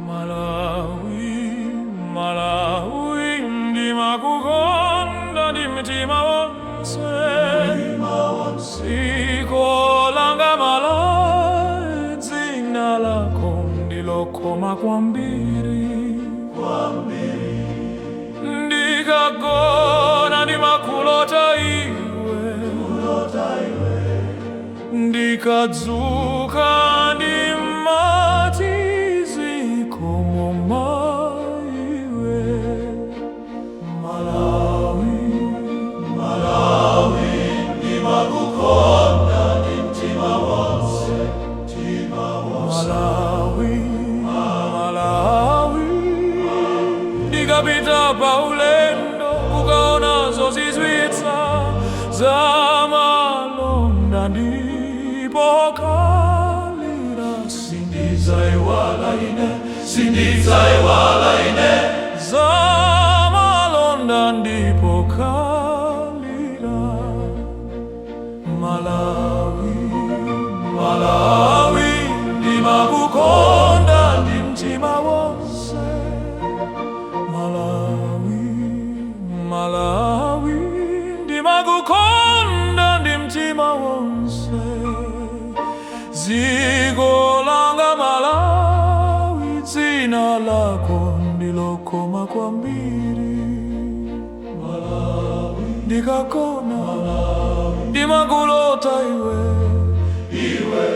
Malawi, Malawi, ndimakukonda ndi mtima wonse. Dziko langa Malawi, dzina lako ndilokoma kwambiri. Ndikagona ndimakulota iwe, ndikadzuka ndimati zikomo maiwe. Malawi, Malawi, ndimakukonda ndi mtima wonse, mtima wonse. Malawi, Malawi. Ndikapita pa ulendo kukaona zozizwitsa za malonda ndipo kalira, Sindidzaiwala ine, sindidzaiwala ine. Za malonda ndipo kalira. Malawi, Malawi, ndimakukonda ndi mtima wonse. Malawi, Malawi, ndimakukonda ndi mtima wonse. Dziko langa Malawi, dzina lako ndilokoma kwambiri. Malawi, Ndikagona Malawi, ndimakulota iwe, iwe.